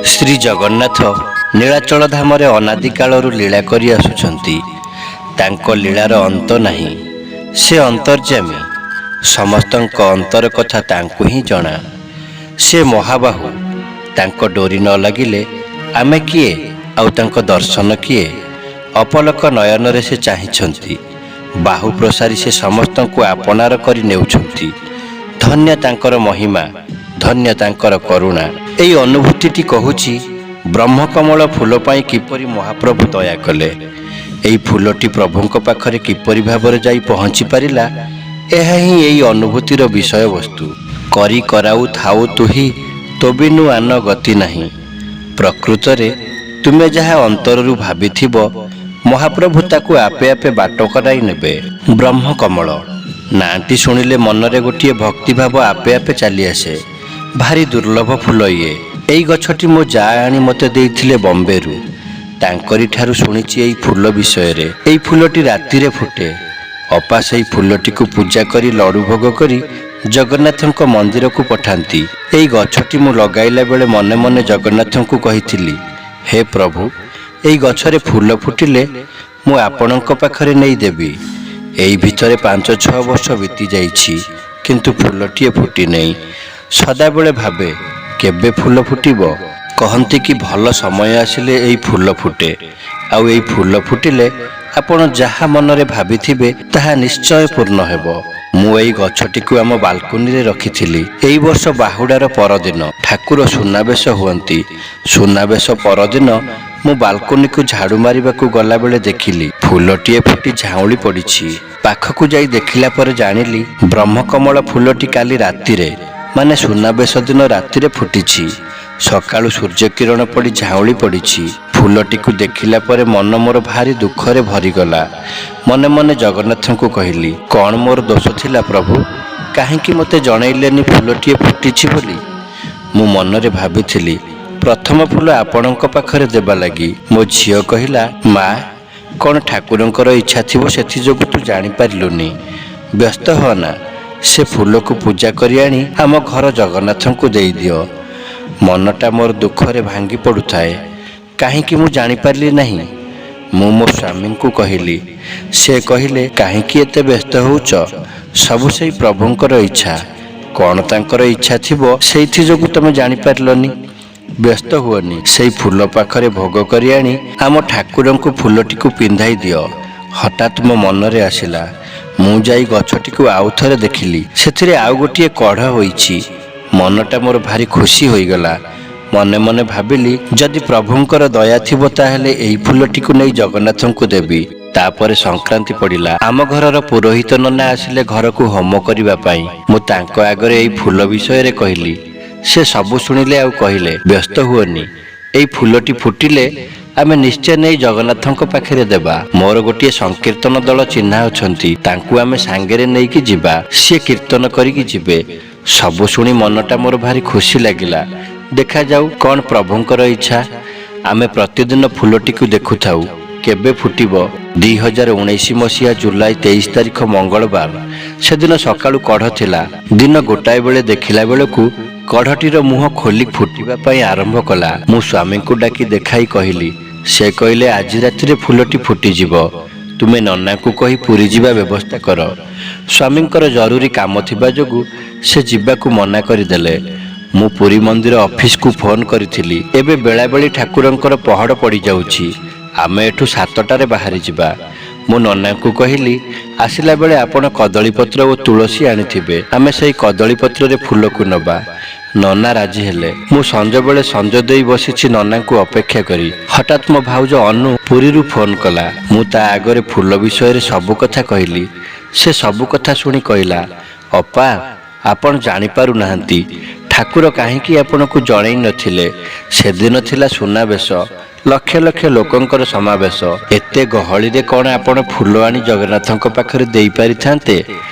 ଶ୍ରୀ ଜଗନ୍ନାଥ ନୀଳାଚଳ ଧାମରେ ଅନାଦିକାଳରୁ ଲୀଳା କରି ଆସୁଛନ୍ତି। ତାଙ୍କ ଲୀଳାର ଅନ୍ତ ନାହିଁ। ସେ ଅନ୍ତର୍ଯ୍ୟାମୀ। ସମସ୍ତଙ୍କ ଅନ୍ତର କଥା ତାଙ୍କୁ ହିଁ ଜଣା। ସେ ମହାବାହୁ। ତାଙ୍କ ଡୋରି ନ ଲାଗିଲେ ଆମେ କିଏ ଆଉ ତାଙ୍କ ଦର୍ଶନ କିଏ? ଅପଲକ ନୟନରେ ସେ ଚାହିଁଛନ୍ତି। ବାହୁ ପ୍ରସାରି ସେ ସମସ୍ତଙ୍କୁ ଆପଣାର କରି ନେଉଛନ୍ତି। ଧନ୍ୟ ତାଙ୍କର ମହିମା, ଧନ୍ୟ ତାଙ୍କର କରୁଣା। ଏଇ ଅନୁଭୂତିଟି କହୁଛି ବ୍ରହ୍ମକମଳ ଫୁଲ ପାଇଁ କିପରି ମହାପ୍ରଭୁ ଦୟା କଲେ। ଏଇ ଫୁଲଟି ପ୍ରଭୁଙ୍କ ପାଖରେ କିପରି ଭାବରେ ଯାଇ ପହଞ୍ଚି ପାରିଲା, ଏହା ହିଁ ଏଇ ଅନୁଭୂତିର ବିଷୟବସ୍ତୁ। କରି କରାଉ ଥାଉ ତୁହି ତୋ ବିନୁ ଆନ ଗତି ନାହିଁ। ପ୍ରକୃତରେ ତୁମେ ଯାହା ଅନ୍ତରରୁ ଭାବିଥିବ, ମହାପ୍ରଭୁ ତାକୁ ଆପେ ଆପେ ବାଟ କରାଇ ନେବେ। ବ୍ରହ୍ମକମଳ ନାଁଟି ଶୁଣିଲେ ମନରେ ଗୋଟିଏ ଭକ୍ତିଭାବ ଆପେ ଆପେ ଚାଲିଆସେ। ଭାରି ଦୁର୍ଲଭ ଫୁଲ ଇଏ। ଏଇ ଗଛଟି ମୋ ଯା ଆଣି ମୋତେ ଦେଇଥିଲେ ବମ୍ବେରୁ। ତାଙ୍କରି ଠାରୁ ଶୁଣିଛି ଏଇ ଫୁଲ ବିଷୟରେ। ଏଇ ଫୁଲଟି ରାତିରେ ଫୁଟେ। ଅପା ସେଇ ଫୁଲଟିକୁ ପୂଜା କରି ଲଡ଼ୁ ଭୋଗ କରି ଜଗନ୍ନାଥଙ୍କ ମନ୍ଦିରକୁ ପଠାନ୍ତି। ଏଇ ଗଛଟି ମୁଁ ଲଗାଇଲା ବେଳେ ମନେ ମନେ ଜଗନ୍ନାଥଙ୍କୁ କହିଥିଲି, ହେ ପ୍ରଭୁ, ଏଇ ଗଛରେ ଫୁଲ ଫୁଟିଲେ ମୁଁ ଆପଣଙ୍କ ପାଖରେ ନେଇଦେବି। ଏଇ ଭିତରେ 5-6 ବର୍ଷ ବିତି ଯାଇଛି, କିନ୍ତୁ ଫୁଲଟିଏ ଫୁଟିନେଇ। ସଦାବେଳେ ଭାବେ କେବେ ଫୁଲ ଫୁଟିବ। କହନ୍ତି କି ଭଲ ସମୟ ଆସିଲେ ଏଇ ଫୁଲ ଫୁଟେ, ଆଉ ଏଇ ଫୁଲ ଫୁଟିଲେ ଆପଣ ଯାହା ମନରେ ଭାବିଥିବେ ତାହା ନିଶ୍ଚୟ ପୂର୍ଣ୍ଣ ହେବ। ମୁଁ ଏଇ ଗଛଟିକୁ ଆମ ବାଲକୁନିରେ ରଖିଥିଲି। ଏଇ ବର୍ଷ ବାହୁଡ଼ାର ପରଦିନ ଠାକୁର ସୁନାବେଶ ହୁଅନ୍ତି। ସୁନାବେଶ ପରଦିନ ମୁଁ ବାଲକୁନିକୁ ଝାଡ଼ୁ ମାରିବାକୁ ଗଲାବେଳେ ଦେଖିଲି ଫୁଲଟିଏ ଫୁଟି ଝାଉଁଳି ପଡ଼ିଛି। ପାଖକୁ ଯାଇ ଦେଖିଲା ପରେ ଜାଣିଲି ବ୍ରହ୍ମକମଳ ଫୁଲଟି କାଲି ରାତିରେ, ମାନେ ସୁନାବେଶ ଦିନ ରାତିରେ ଫୁଟିଛି। ସକାଳୁ ସୂର୍ଯ୍ୟକିରଣ ପଡ଼ି ଝାଉଁଳି ପଡ଼ିଛି। ଫୁଲଟିକୁ ଦେଖିଲା ପରେ ମନ ମୋର ଭାରି ଦୁଃଖରେ ଭରିଗଲା। ମନେ ମନେ ଜଗନ୍ନାଥଙ୍କୁ କହିଲି, କ'ଣ ମୋର ଦୋଷ ଥିଲା ପ୍ରଭୁ, କାହିଁକି ମୋତେ ଜଣେଇଲେନି ଫୁଲଟିଏ ଫୁଟିଛି ବୋଲି? ମୁଁ ମନରେ ଭାବିଥିଲି ପ୍ରଥମ ଫୁଲ ଆପଣଙ୍କ ପାଖରେ ଦେବା ଲାଗି। ମୋ ଝିଅ କହିଲା, ମା, କ'ଣ ଠାକୁରଙ୍କର ଇଚ୍ଛା ଥିବ, ସେଥିଯୋଗୁଁ ତୁ ଜାଣିପାରିଲୁନି। ବ୍ୟସ୍ତ ହଅନା, ସେ ଫୁଲକୁ ପୂଜା କରି ଆଣି ଆମ ଘର ଜଗନ୍ନାଥଙ୍କୁ ଦେଇଦିଅ। ମନଟା ମୋର ଦୁଃଖରେ ଭାଙ୍ଗି ପଡ଼ୁଥାଏ। କାହିଁକି ମୁଁ ଜାଣିପାରିଲି ନାହିଁ? ମୁଁ ମୋ ସ୍ୱାମୀଙ୍କୁ କହିଲି। ସେ କହିଲେ, କାହିଁକି ଏତେ ବ୍ୟସ୍ତ ହେଉଛ? ସବୁ ସେଇ ପ୍ରଭୁଙ୍କର ଇଚ୍ଛା। କ'ଣ ତାଙ୍କର ଇଚ୍ଛା ଥିବ, ସେଇଥି ଯୋଗୁଁ ତମେ ଜାଣିପାରିଲନି। ବ୍ୟସ୍ତ ହୁଅନି, ସେଇ ଫୁଲ ପାଖରେ ଭୋଗ କରି ଆଣି ଆମ ଠାକୁରଙ୍କୁ ଫୁଲଟିକୁ ପିନ୍ଧାଇ ଦିଅ। ହଠାତ୍ ମୋ ମନରେ ଆସିଲା। ମୁଁ ଯାଇ ଗଛଟିକୁ ଆଉ ଥରେ ଦେଖିଲି। ସେଥିରେ ଆଉ ଗୋଟିଏ କଢ଼ ହୋଇଛି। ମନଟା ମୋର ଭାରି ଖୁସି ହୋଇଗଲା। ମନେ ମନେ ଭାବିଲି, ଯଦି ପ୍ରଭୁଙ୍କର ଦୟା ଥିବ ତାହେଲେ ଏଇ ଫୁଲଟିକୁ ନେଇ ଜଗନ୍ନାଥଙ୍କୁ ଦେବି। ତାପରେ ସଂକ୍ରାନ୍ତି ପଡ଼ିଲା। ଆମ ଘରର ପୁରୋହିତ ନନା ଆସିଲେ ଘରକୁ ହୋମ କରିବା ପାଇଁ। ମୁଁ ତାଙ୍କ ଆଗରେ ଏଇ ଫୁଲ ବିଷୟରେ କହିଲି। ସେ ସବୁ ଶୁଣିଲେ ଆଉ କହିଲେ, ବ୍ୟସ୍ତ ହୁଅନି, ଏଇ ଫୁଲଟି ଫୁଟିଲେ ଆମେ ନିଶ୍ଚୟ ନେଇ ଜଗନ୍ନାଥଙ୍କ ପାଖରେ ଦେବା। ମୋର ଗୋଟିଏ ସଂକୀର୍ତ୍ତନ ଦଳ ଚିହ୍ନା ଅଛନ୍ତି, ତାଙ୍କୁ ଆମେ ସାଙ୍ଗରେ ନେଇକି ଯିବା। ସିଏ କୀର୍ତ୍ତନ କରିକି ଯିବେ। ସବୁ ଶୁଣି ମନଟା ମୋର ଭାରି ଖୁସି ଲାଗିଲା। ଦେଖାଯାଉ କ'ଣ ପ୍ରଭୁଙ୍କର ଇଚ୍ଛା। ଆମେ ପ୍ରତିଦିନ ଫୁଲଟିକୁ ଦେଖୁଥାଉ କେବେ ଫୁଟିବ। 2019 ମସିହା ଜୁଲାଇ 23 ତାରିଖ ମଙ୍ଗଳବାର, ସେଦିନ ସକାଳୁ କଢ଼ ଥିଲା। ଦିନ ଗୋଟାଏ ବେଳେ ଦେଖିଲା ବେଳକୁ କଢ଼ଟିର ମୁହଁ ଖୋଲି ଫୁଟିବା ପାଇଁ ଆରମ୍ଭ କଲା। ମୁଁ ସ୍ୱାମୀଙ୍କୁ ଡାକି ଦେଖାଇ କହିଲି। ସେ କହିଲେ, ଆଜି ରାତିରେ ଫୁଲଟି ଫୁଟିଯିବ, ତୁମେ ନନାଙ୍କୁ କହି ପୁରୀ ଯିବା ବ୍ୟବସ୍ଥା କର। ସ୍ୱାମୀଙ୍କର ଜରୁରୀ କାମ ଥିବା ଯୋଗୁଁ ସେ ଯିବାକୁ ମନା କରିଦେଲେ। ମୁଁ ପୁରୀ ମନ୍ଦିର ଅଫିସକୁ ଫୋନ୍ କରିଥିଲି। ଏବେ ବେଳାବେଳି ଠାକୁରଙ୍କର ପହଡ଼ ପଡ଼ିଯାଉଛି। ଆମେ ଏଠୁ 7ଟାରେ ବାହାରି ଯିବା। ମୁଁ ନନାଙ୍କୁ କହିଲି, ଆସିଲା ବେଳେ ଆପଣ କଦଳୀପତ୍ର ଓ ତୁଳସୀ ଆଣିଥିବେ, ଆମେ ସେଇ କଦଳୀପତ୍ରରେ ଫୁଲକୁ ନେବା। ନନା ରାଜି ହେଲେ। ମୁଁ ସଞ୍ଜବେଳେ ସଞ୍ଜ ଦେଇ ବସିଛି ନନାଙ୍କୁ ଅପେକ୍ଷା କରି। ହଠାତ୍ ମୋ ଭାଉଜ ଅନୁ ପୁରୀରୁ ଫୋନ୍ କଲା। ମୁଁ ତା ଆଗରେ ଫୁଲ ବିଷୟରେ ସବୁ କଥା କହିଲି। ସେ ସବୁ କଥା ଶୁଣି କହିଲା, ଅପା, ଆପଣ ଜାଣିପାରୁନାହାନ୍ତି ଠାକୁର କାହିଁକି ଆପଣଙ୍କୁ ଜଣେଇ ନଥିଲେ। ସେଦିନ ଥିଲା ସୁନାବେଶ, ଲକ୍ଷ ଲକ୍ଷ ଲୋକଙ୍କର ସମାବେଶ। ଏତେ ଗହଳିରେ କ'ଣ ଆପଣ ଫୁଲ ଆଣି ଜଗନ୍ନାଥଙ୍କ ପାଖରେ ଦେଇପାରିଥାନ୍ତେ?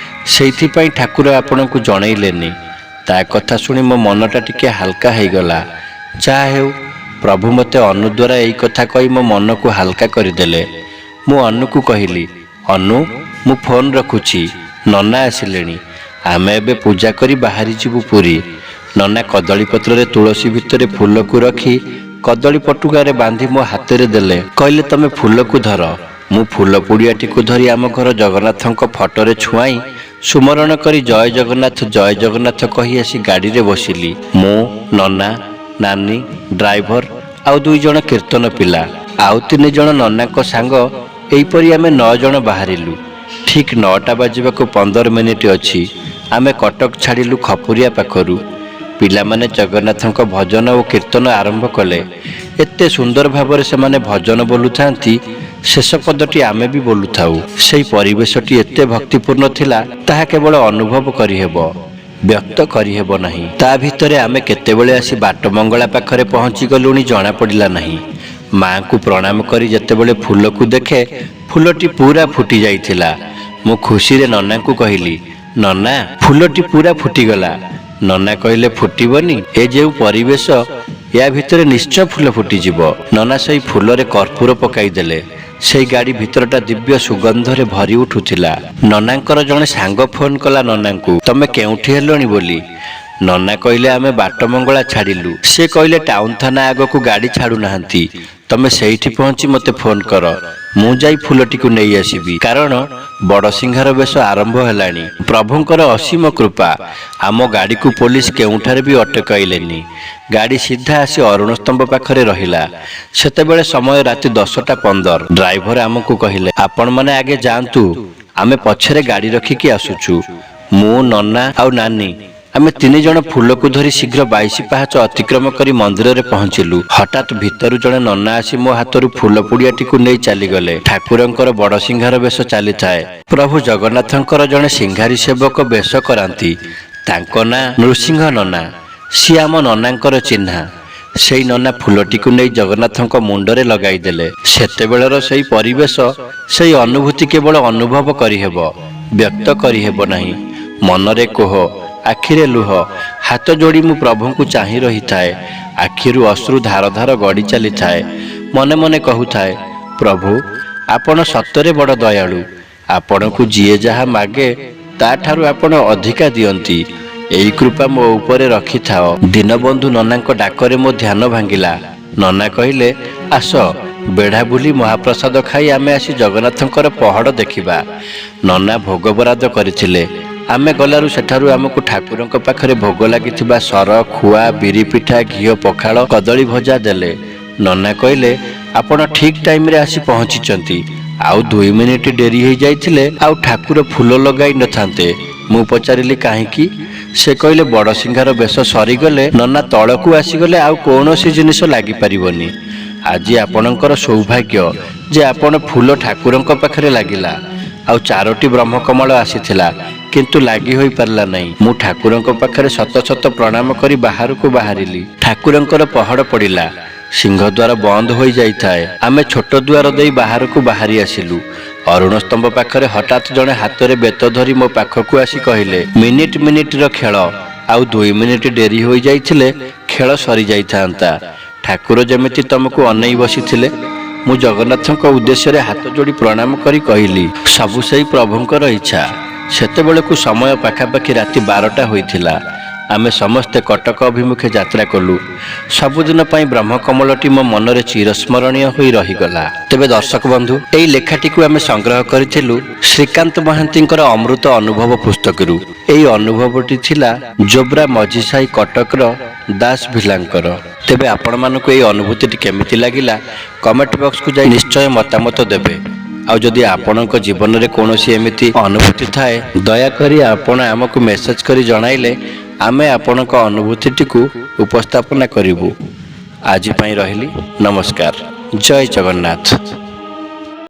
ସେଇଥିପାଇଁ ଠାକୁର ଆପଣଙ୍କୁ ଜଣେଇଲେନି। ତା କଥା ଶୁଣି ମୋ ମନଟା ଟିକେ ହାଲକା ହେଇଗଲା। ଯାହା ହେଉ, ପ୍ରଭୁ ମୋତେ ଅନୁ ଦ୍ୱାରା ଏଇ କଥା କହି ମୋ ମନକୁ ହାଲକା କରିଦେଲେ। ମୁଁ ଅନୁକୁ କହିଲି, ଅନୁ, ମୁଁ ଫୋନ୍ ରଖୁଛି, ନନା ଆସିଲେଣି, ଆମେ ଏବେ ପୂଜା କରି ବାହାରି ଯିବୁ ପୁରୀ। ନନା କଦଳୀପତ୍ରରେ ତୁଳସୀ ଭିତରେ ଫୁଲକୁ ରଖି କଦଳୀ ପଟୁକାରେ ବାନ୍ଧି ମୋ ହାତରେ ଦେଲେ। କହିଲେ, ତମେ ଫୁଲକୁ ଧର। ମୁଁ ଫୁଲ ପୁଡ଼ିଆଟିକୁ ଧରି ଆମ ଘର ଜଗନ୍ନାଥଙ୍କ ଫଟୋରେ ଛୁଆଁଇ ସୁମରଣ କରି ଜୟ ଜଗନ୍ନାଥ, ଜୟ ଜଗନ୍ନାଥ କହି ଆସି ଗାଡ଼ିରେ ବସିଲି। ମୁଁ, ନନା, ନାନୀ, ଡ୍ରାଇଭର ଆଉ 2 ଜଣ କୀର୍ତ୍ତନ ପିଲା, ଆଉ 3 ଜଣ ନନାଙ୍କ ସାଙ୍ଗ, ଏହିପରି ଆମେ 9 ଜଣ ବାହାରିଲୁ। ଠିକ୍ 9ଟା ବାଜିବାକୁ 15 ମିନିଟ୍ ଅଛି, ଆମେ କଟକ ଛାଡ଼ିଲୁ ଖପୁରିଆ ପାଖରୁ। ପିଲାମାନେ ଜଗନ୍ନାଥଙ୍କ ଭଜନ ଓ କୀର୍ତ୍ତନ ଆରମ୍ଭ କଲେ। ଏତେ ସୁନ୍ଦର ଭାବରେ ସେମାନେ ଭଜନ ବୋଲୁଥାନ୍ତି, ଶେଷ ପଦଟି ଆମେ ବି ବୋଲୁଥାଉ। ସେଇ ପରିବେଶଟି ଏତେ ଭକ୍ତିପୂର୍ଣ୍ଣ ଥିଲା, ତାହା କେବଳ ଅନୁଭବ କରିହେବ, ବ୍ୟକ୍ତ କରିହେବ ନାହିଁ। ତା ଭିତରେ ଆମେ କେତେବେଳେ ଆସି ବାଟମଙ୍ଗଳା ପାଖରେ ପହଞ୍ଚି ଗଲୁଣି ଜଣାପଡ଼ିଲା ନାହିଁ। ମାଙ୍କୁ ପ୍ରଣାମ କରି ଯେତେବେଳେ ଫୁଲକୁ ଦେଖେ, ଫୁଲଟି ପୁରା ଫୁଟି ଯାଇଥିଲା। ମୁଁ ଖୁସିରେ ନନାଙ୍କୁ କହିଲି, ନନା, ଫୁଲଟି ପୁରା ଫୁଟିଗଲା। ନନା କହିଲେ, ଫୁଟିବନି? ଏ ଯେଉଁ ପରିବେଶ, ୟା ଭିତରେ ନିଶ୍ଚୟ ଫୁଲ ଫୁଟିଯିବ। ନନା ସେଇ ଫୁଲରେ କର୍ପୂର ପକାଇଦେଲେ। ସେଇ ଗାଡ଼ି ଭିତରଟା ଦିବ୍ୟ ସୁଗନ୍ଧରେ ଭରି ଉଠୁଥିଲା। ନନାଙ୍କର ଜଣେ ସାଙ୍ଗ ଫୋନ କଲା ନନାଙ୍କୁ, ତମେ କେଉଁଠି ହେଲଣି ବୋଲି। ନନା କହିଲେ, ଆମେ ବାଟମଙ୍ଗଳା ଛାଡ଼ିଲୁ। ସେ କହିଲେ, ଟାଉନ ଥାନା ଆଗକୁ ଗାଡ଼ି ଛାଡ଼ୁନାହାନ୍ତି, ତମେ ସେଇଠି ପହଞ୍ଚି ମୋତେ ଫୋନ କର, ମୁଁ ଯାଇ ଫୁଲଟିକୁ ନେଇ ଆସିବି। କାରଣ ବଡ଼ସିଂହାର ବେଶ ଆରମ୍ଭ ହେଲାଣି। ପ୍ରଭୁଙ୍କର ଅସୀମ କୃପା, ଆମ ଗାଡ଼ିକୁ ପୋଲିସ କେଉଁଠାରେ ବି ଅଟକାଇଲେନି। ଗାଡ଼ି ସିଧା ଆସି ଅରୁଣ ସ୍ତମ୍ଭ ପାଖରେ ରହିଲା। ସେତେବେଳେ ସମୟ ରାତି 10ଟା 15। ଡ୍ରାଇଭର ଆମକୁ କହିଲେ, ଆପଣମାନେ ଆଗେ ଯାଆନ୍ତୁ, ଆମେ ପଛରେ ଗାଡ଼ି ରଖିକି ଆସୁଛୁ। ମୁଁ, ନନା ଆଉ ନାନୀ, ଆମେ 3 ଜଣ ଫୁଲକୁ ଧରି ଶୀଘ୍ର 22 ପାହାଚ ଅତିକ୍ରମ କରି ମନ୍ଦିରରେ ପହଞ୍ଚିଲୁ। ହଠାତ୍ ଭିତରୁ ଜଣେ ନନା ଆସି ମୋ ହାତରୁ ଫୁଲ ପୁଡ଼ିଆଟିକୁ ନେଇ ଚାଲିଗଲେ। ଠାକୁରଙ୍କର ବଡ଼ସିଂହାର ବେଶ ଚାଲିଥାଏ। ପ୍ରଭୁ ଜଗନ୍ନାଥଙ୍କର ଜଣେ ସିଂହାରୀ ସେବକ ବେଶ କରାନ୍ତି। ତାଙ୍କ ନାଁ ନୃସିଂହ ନନା। ସିଏ ଆମ ନନାଙ୍କର ଚିହ୍ନା। ସେଇ ନନା ଫୁଲଟିକୁ ନେଇ ଜଗନ୍ନାଥଙ୍କ ମୁଣ୍ଡରେ ଲଗାଇଦେଲେ। ସେତେବେଳର ସେଇ ପରିବେଶ, ସେଇ ଅନୁଭୂତି କେବଳ ଅନୁଭବ କରିହେବ, ବ୍ୟକ୍ତ କରିହେବ ନାହିଁ। ମନରେ କୋହ, ଆଖିରେ ଲୁହ, ହାତ ଯୋଡ଼ି ମୁଁ ପ୍ରଭୁଙ୍କୁ ଚାହିଁ ରହିଥାଏ। ଆଖିରୁ ଅଶ୍ରୁ ଧାର ଧାର ଗଡ଼ି ଚାଲିଥାଏ। ମନେ ମନେ କହୁଥାଏ, ପ୍ରଭୁ, ଆପଣ ସତରେ ବଡ଼ ଦୟାଳୁ। ଆପଣଙ୍କୁ ଯିଏ ଯାହା ମାଗେ, ତାଠାରୁ ଆପଣ ଅଧିକା ଦିଅନ୍ତି। ଏଇ କୃପା ମୋ ଉପରେ ରଖିଥାଅ। ଦୀନବନ୍ଧୁ ନନାଙ୍କ ଡାକରେ ମୋ ଧ୍ୟାନ ଭାଙ୍ଗିଲା। ନନା କହିଲେ, ଆସ, ବେଢ଼ା ବୁଲି ମହାପ୍ରସାଦ ଖାଇ ଆମେ ଆସି ଜଗନ୍ନାଥଙ୍କର ପହଡ଼ ଦେଖିବା। ନନା ଭୋଗ ବରାଦ କରିଥିଲେ। ଆମେ ଗଲାରୁ ସେଠାରୁ ଆମକୁ ଠାକୁରଙ୍କ ପାଖରେ ଭୋଗ ଲାଗିଥିବା ସର, ଖୁଆ, ବିରି ପିଠା, ଘିଅ ପଖାଳ, କଦଳୀ ଭଜା ଦେଲେ। ନନା କହିଲେ, ଆପଣ ଠିକ୍ ଟାଇମରେ ଆସି ପହଞ୍ଚିଛନ୍ତି। ଆଉ 2 ମିନିଟ୍ ଡେରି ହେଇଯାଇଥିଲେ ଆଉ ଠାକୁର ଫୁଲ ଲଗାଇ ନଥାନ୍ତେ। ମୁଁ ପଚାରିଲି, କାହିଁକି? ସେ କହିଲେ, ବଡ଼ସିଂହାର ବେଶ ସରିଗଲେ, ନନା ତଳକୁ ଆସିଗଲେ ଆଉ କୌଣସି ଜିନିଷ ଲାଗିପାରିବନି। ଆଜି ଆପଣଙ୍କର ସୌଭାଗ୍ୟ ଯେ ଆପଣ ଫୁଲ ଠାକୁରଙ୍କ ପାଖରେ ଲାଗିଲା। ଆଉ ଚାରୋଟି ବ୍ରହ୍ମକମଳ ଆସିଥିଲା, କିନ୍ତୁ ଲାଗି ହୋଇପାରିଲା ନାହିଁ। ମୁଁ ଠାକୁରଙ୍କ ପାଖରେ ଶତ ଶତ ପ୍ରଣାମ କରି ବାହାରକୁ ବାହାରିଲି। ଠାକୁରଙ୍କର ପହଡ଼ ପଡ଼ିଲା। ସିଂହଦ୍ୱାର ବନ୍ଦ ହୋଇଯାଇଥାଏ। ଆମେ ଛୋଟ ଦୁଆର ଦେଇ ବାହାରକୁ ବାହାରି ଆସିଲୁ। ଅରୁଣ ସ୍ତମ୍ଭ ପାଖରେ ହଠାତ୍ ଜଣେ ହାତରେ ବେତ ଧରି ମୋ ପାଖକୁ ଆସି କହିଲେ, ମିନିଟ୍ ମିନିଟ୍ର ଖେଳ, ଆଉ 2 ମିନିଟ୍ ଡେରି ହୋଇଯାଇଥିଲେ ଖେଳ ସରିଯାଇଥାନ୍ତା। ଠାକୁର ଯେମିତି ତମକୁ ଅନେଇ ବସିଥିଲେ। ମୁଁ ଜଗନ୍ନାଥଙ୍କ ଉଦ୍ଦେଶ୍ୟରେ ହାତ ଯୋଡ଼ି ପ୍ରଣାମ କରି କହିଲି, ସବୁ ସେଇ ପ୍ରଭୁଙ୍କର ଇଚ୍ଛା। ସେତେବେଳକୁ ସମୟ ପାଖାପାଖି ରାତି 12ଟା ହୋଇଥିଲା। ଆମେ ସମସ୍ତେ କଟକ ଅଭିମୁଖେ ଯାତ୍ରା କଲୁ। ସବୁଦିନ ପାଇଁ ବ୍ରହ୍ମକମଳଟି ମୋ ମନରେ ଚିରସ୍ମରଣୀୟ ହୋଇ ରହିଗଲା। ତେବେ ଦର୍ଶକ ବନ୍ଧୁ, ଏହି ଲେଖାଟିକୁ ଆମେ ସଂଗ୍ରହ କରିଥିଲୁ ଶ୍ରୀକାନ୍ତ ମହାନ୍ତିଙ୍କର ଅମୃତ ଅନୁଭବ ପୁସ୍ତକରୁ। ଏହି ଅନୁଭବଟି ଥିଲା ଜୋବ୍ରା ମଝିସାହି, କଟକର ଦାସ ଭିଲାଙ୍କର। ତେବେ ଆପଣମାନଙ୍କୁ ଏହି ଅନୁଭୂତିଟି କେମିତି ଲାଗିଲା, କମେଣ୍ଟ ବକ୍ସକୁ ଯାଇ ନିଶ୍ଚୟ ମତାମତ ଦେବେ। ଆଉ ଯଦି ଆପଣଙ୍କ ଜୀବନରେ କୌଣସି ଏମିତି ଅନୁଭୂତି ଥାଏ, ଦୟାକରି ଆପଣ ଆମକୁ ମେସେଜ କରି ଜଣାଇଲେ ଆମେ ଆପଣଙ୍କ ଅନୁଭୂତିଟିକୁ ଉପସ୍ଥାପନା କରିବୁ। ଆଜି ପାଇଁ ରହିଲି, ନମସ୍କାର, ଜୟ ଜଗନ୍ନାଥ।